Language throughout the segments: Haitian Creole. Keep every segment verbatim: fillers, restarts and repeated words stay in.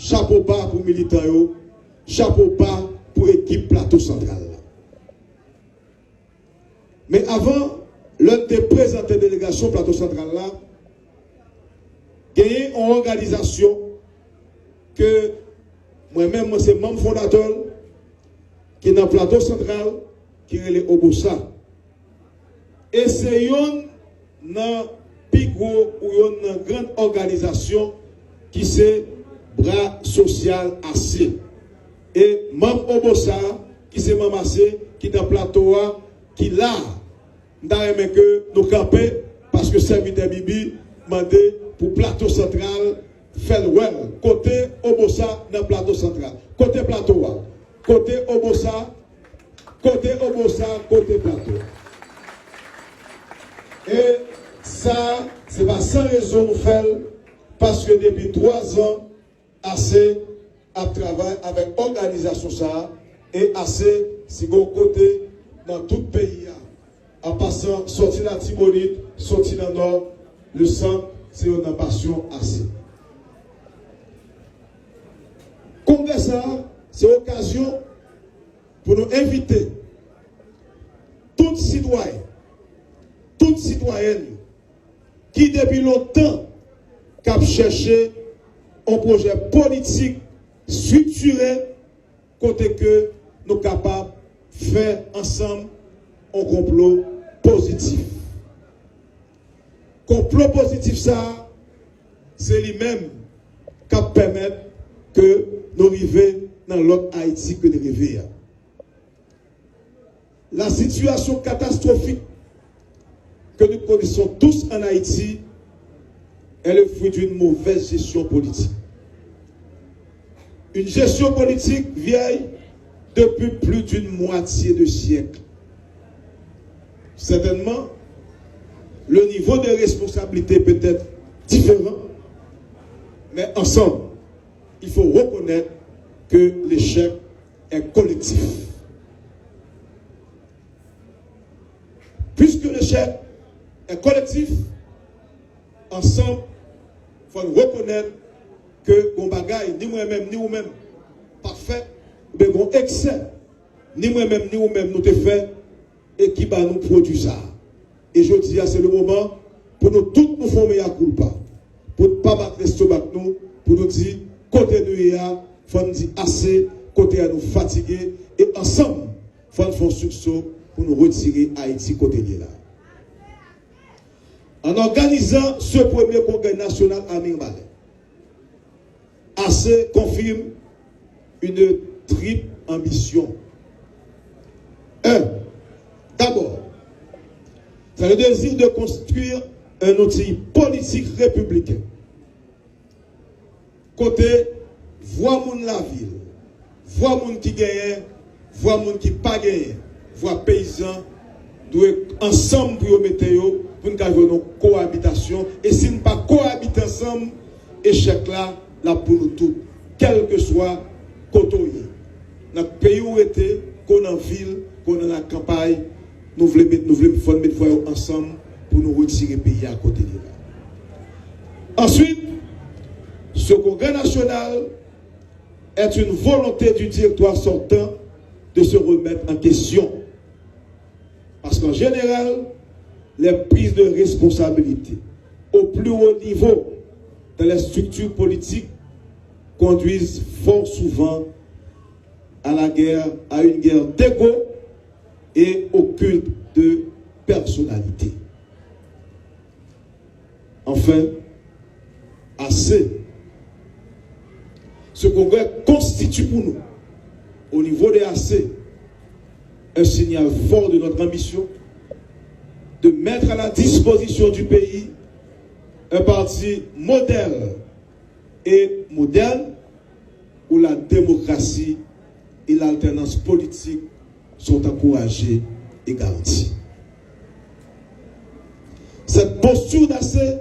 Chapo ba pou militan yo, chapo ba pou ekip Plato Santral la. Men avan, lè n te prezante delegasyon Plato Santral la, genyen yon òganizasyon ke mwen menm, mwen se manm fondatè l, ki nan Plato Santral, ki rele Obosa. E se yonn nan pi gwo ou yonn nan grann òganizasyon ki se Bra Sosyal Ase. E manm Obosa, ki se manm Ase, ki nan plato a, ki la a, m ta renmen ke nou kanpe, paske sèvitè Bibi mande pou Plato Santral fè l wè l. Kote Obosa nan Plato Santral? Kote plato a? Kote Obosa? Kote Obosa? Kote plato? E sa, se pa san rezon nou fè l, paske depi twa zan, Ase ap travay avèk òganizasyon sa a, e Ase, si gen yon kote nan tout peyi a, an pasan, sòti Latibonit, sòti nan Nò, le Sant, se youn nan pasyon Ase. Kongrè sa a, se okazyon pou nou envite tout sitwayen, tout sitwayèn ki depi lontan k ap chèche yon pwojè politik estriktiren kote ke nou kapab fè ansanm yon konplo pozitif. Konplo pozitif sa a, se li menm k ap pèmèt ke nou rive nan lòt Ayiti ke n reve a. La situation catastrophique que nous connaissons tous en Haïti est le fruit d'une mauvaise gestion politique. Une gestion politique vieille depuis plus d'une moitié de siècle. Certainement, le niveau de responsabilité peut être différent, mais ensemble, il faut reconnaître que l'échec est collectif. Puisque l'échec est collectif, ansanm, fò n rekonèt ke gon bagay, ni mwen menm, ni ou menm, pa fè, oubyen gon eksè, ni mwen menm, ni ou menm, nou te fè, e ki ba nou pwodui sa a. E jodi a, se le moman pou nou tout nou fè yon mea culpa, pou n pa bat lestomak nou, pou nou di, kote nou ye a, fò n di ase, kote a nou fatige, e ansanm, fò n fè yon sikso pou nou retire Ayiti kote l ye la. En organisant ce premier congrès national à Mirbalais, Ase confirme une triple ambition. Un, d'abord, c'est le désir de construire un outil politique républicain. Kote vwa moun lavil, vwa moun ki genyen, vwa moun ki pa genyen, vwa peyizan dwe ansanm pou yo mete yo, pou n ka jwenn yon kowabitasyon. E si n pa kowabite ansanm, echèk la, l ap pou nou tout, kèlkeswa kote w ye. Nan peyi w rete, ke w nan vil, ke w nan lakanpay, nou vle met, nou vle fò n met vwa yo ansanm pou nou retire peyi a kote li la. Ensuite, ce congrès national est une volonté du directoire sortant de se remettre en question. Parce qu'en général, les prises de responsabilité au plus haut niveau dans les structures politiques conduisent fort souvent à la guerre, à une guerre d'ego et au culte de personnalité. Enfin, Ase. Ce congrès constitue pour nous, au niveau de Ase, un signal fort de notre ambition de mettre à la disposition du pays un parti modèle et moderne où la démocratie et l'alternance politique sont encouragées et garanties. Cette posture d'Ase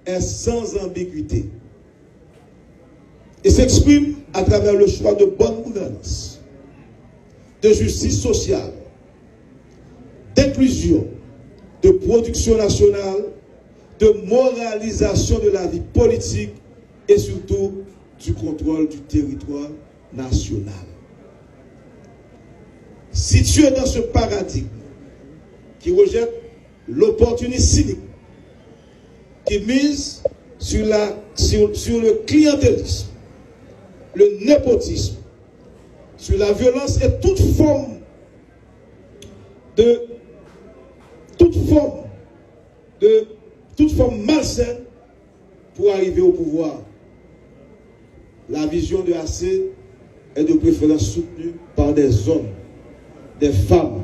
est sans ambiguïté et s'exprime à travers le choix de bonne gouvernance, de justice sociale, d'inclusion, de production nationale, de moralisation de la vie politique et surtout du contrôle du territoire national. Situé dans ce paradigme qui rejette l'opportunisme cynique, qui mise sur la, sur, sur le clientélisme, le népotisme, sur la violence et toute forme de, toute forme de, toute forme malsaine pour arriver au pouvoir. La vision de A C est de préférence soutenue par des hommes, des femmes,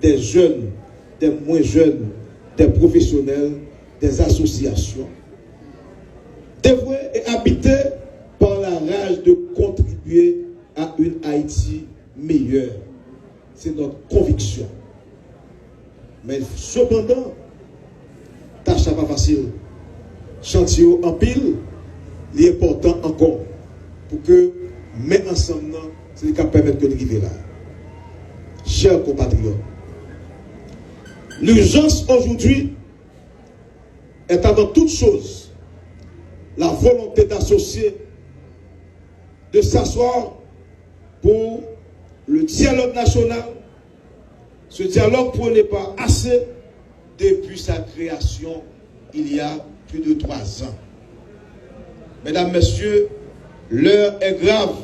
des jeunes, des moins jeunes, des professionnels, des associations, dévoués et habités par la rage de contribuer à une Haïti meilleure. C'est notre conviction. Men sepandan, tach la pa fasil. Chantye yo anpil, li enpòtan ankò pou ke men ansanm nan, se li k ap pèmèt ke n rive la. Chers compatriotes, l'urgence aujourd'hui est avant toute chose la volonté d'associer, de s'asseoir pour le dialogue national. Ce dialogue prôné par A C depuis sa création il y a plus de trois ans. Mesdames, Messieurs, l'heure est grave.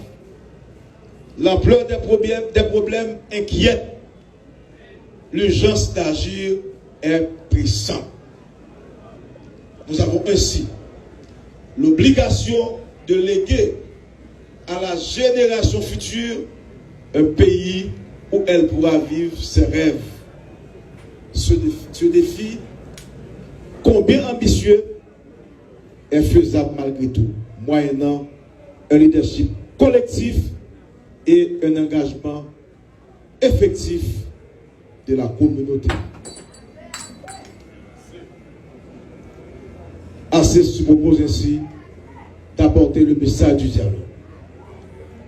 L'ampleur des problèmes, des problèmes inquiète. L'urgence d'agir est pressante. Nous avons ainsi l'obligation de léguer à la génération future un pays où elle pourra vivre ses rêves. Ce défi, ce défi, combien ambitieux, est faisable malgré tout, moyennant un leadership collectif et un engagement effectif de la communauté. A C S se propose ainsi d'apporter le message du dialogue,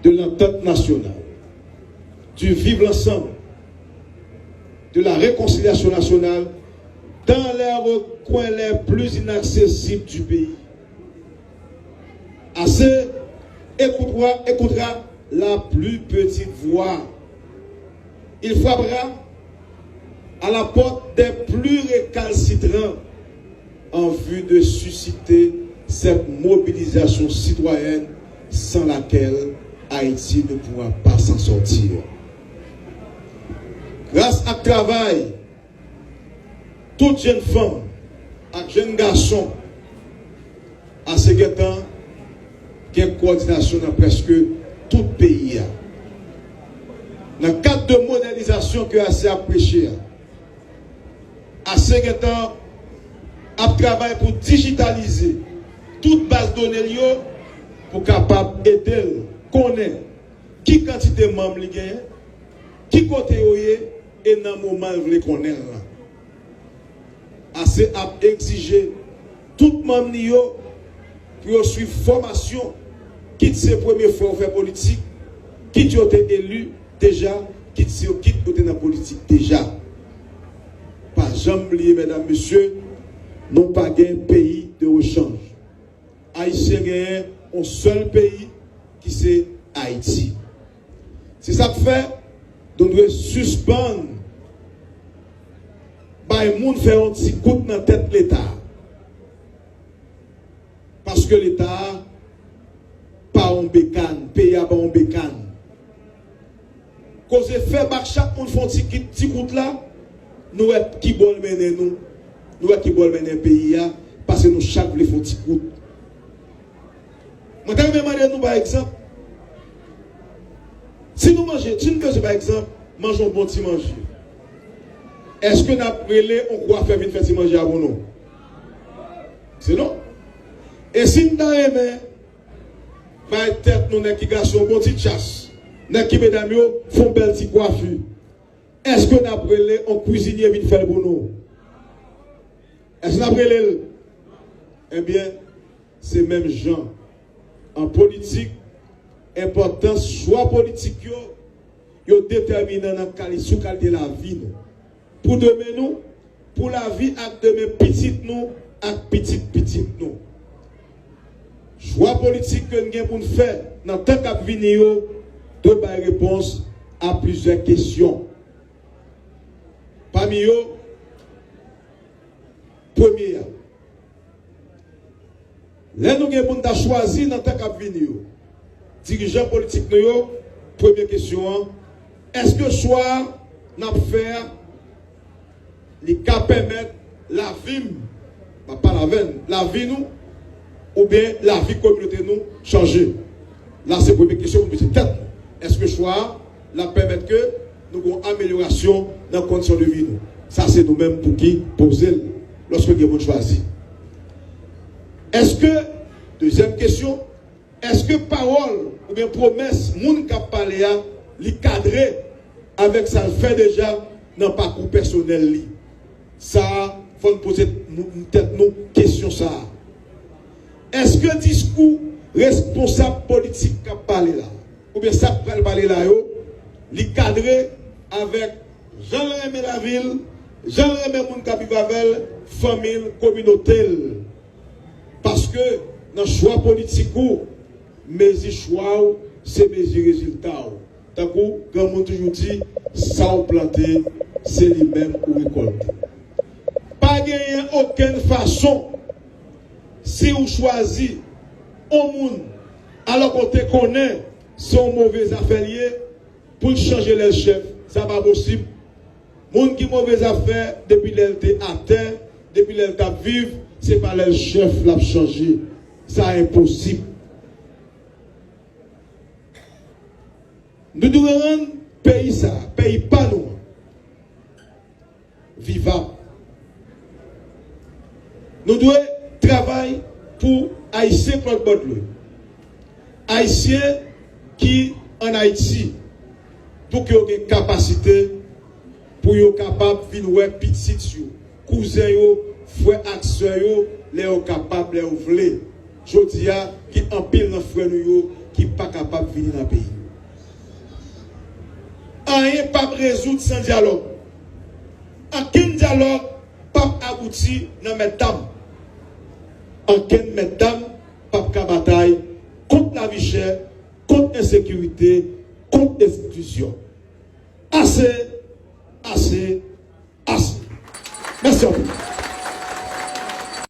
de l'entente nationale, du vivre ensemble, de la réconciliation nationale dans les recoins les plus inaccessibles du pays. A C écoutera, écoutera la plus petite voix. Il frappera à la porte des plus récalcitrants en vue de susciter cette mobilisation citoyenne sans laquelle Haïti ne pourra pas s'en sortir. Gras ak travay tout jenn fanm ak jenn gason, A C gentan gen kowòdinasyon nan prèske tout peyi a. Nan kad de modènizasyon ke A C ap preche a, A C gentan ap travay pou dijitalize tout baz done l yo pou kapab ede l konnen ki kantite manm li genyen, ki kote yo ye e nan moman l vle konnen l lan. A C ap egzije tout manm li yo pou yo swiv fòmasyon, kit se premye fwa yo fè politik, kit yo te eli deja, kit se yo kit yo te nan politik deja. Pa janm bliye, medam, mesye, nou pa gen peyi de rechanj. Ayisyen genyen yon sèl peyi ki se Ayiti. Se sa k fè nou dwe sispann bay moun fè yon ti kout nan tèt Leta. Paske Leta a pa yon bekàn, peyi a pa yon bekàn. Koze fè bak chak moun fè yon ti, ti kout la, nou wè ki bò l mennen nou, nou wè ki bò l mennen peyi a, paske nou chak vle fè yon ti kout. Mwen ta renmen mande nou, pa egzanp, si nou manje, si nou bezwen, pa egzanp, manje yon bon ti manje, èske n ap rele yon kwafè vin fè ti manje a pou nou? Se non. E si n ta renmen bay tèt nou, nèg ki gason, yon bon ti tchas, nèg ki medam yo, fè yon bèl ti kwafi, èske n ap rele yon kwizinye vin fè l pou nou? Èske n ap rele l? Ebyen, se menm jan. An politik, enpòtans chwa politik yo, yo detèminan nan kali-, sou kalite lavi nou. Pou demen nou, pou lavi ak demen pitit nou ak pitit pitit nou. Chwa politik ke n gen pou n fè nan tan k ap vini yo dwe bay repons a plizyè kesyon. Pami yo, premye a, lè nou gen pou n ta chwazi nan tan k ap vini yo, dirijan politik nou yo, premye kesyon an, èske chwa n ap fè a li ka pèmèt lavi m, m ap pale avè n, lavi nou, oubyen lavi kominote nou chanje? La, se premye kesyon pou n poze tèt nou. Èske chwa a, l ap pèmèt ke nou gen yon amelyorasyon nan kondisyon de vi nou? Sa, se nou menm pou ki poze l lòske gen moun chwazi. Èske, dezyèm kesyon, èske pawòl oubyen pwomès moun k ap pale a, li kadre avèk sa l fè deja nan pakou pèsonèl li? Sa a, fò n poze nou, tèt nou kesyon sa a. Èske diskou responsab politik k ap pale la, oubyen sa k pral pale la yo, li kadre avèk jan l renmen lavi l, jan l renmen moun k ap viv avè l, fanmi l, kominote l? Paske nan chwa politik ou, mezi chwa w se mezi rezilta w. Tankou granmoun toujou di, sa w plante, se li menm ou rekòlte. Pa genyen okenn fason, si w chwazi yon moun, alò ke w te konnen se yon move zafè l ye, pou l chanje lè l chèf. Sa pa posib. Moun ki move zafè, depi lè l te atè, depi lè l t ap viv, se pa lè l chèf l ap chanje. Sa enposib. Nou dwe rann peyi sa, peyi pa nou an, vivab. Nou dwe travay pou Ayisyen Claude Baudelot, Ayisyen ki ann Ayiti, pou ke yo gen kapasite pou yo kapab vin wè pitit yo, kouzen yo, frè ak sè yo, lè yo kapab, lè yo vle. Jodi a, gen anpil nan frè nou yo ki pa kapab vini nan peyi. Anyen p ap rezoud san dyalòg. Ankenn dyalòg p ap abouti nan mètdam. Ankenn mètdam p ap ka batay kont lavi chè, kont ensekirite, kont eksklizyon. Ase, ase, ase. Mèsi anpil.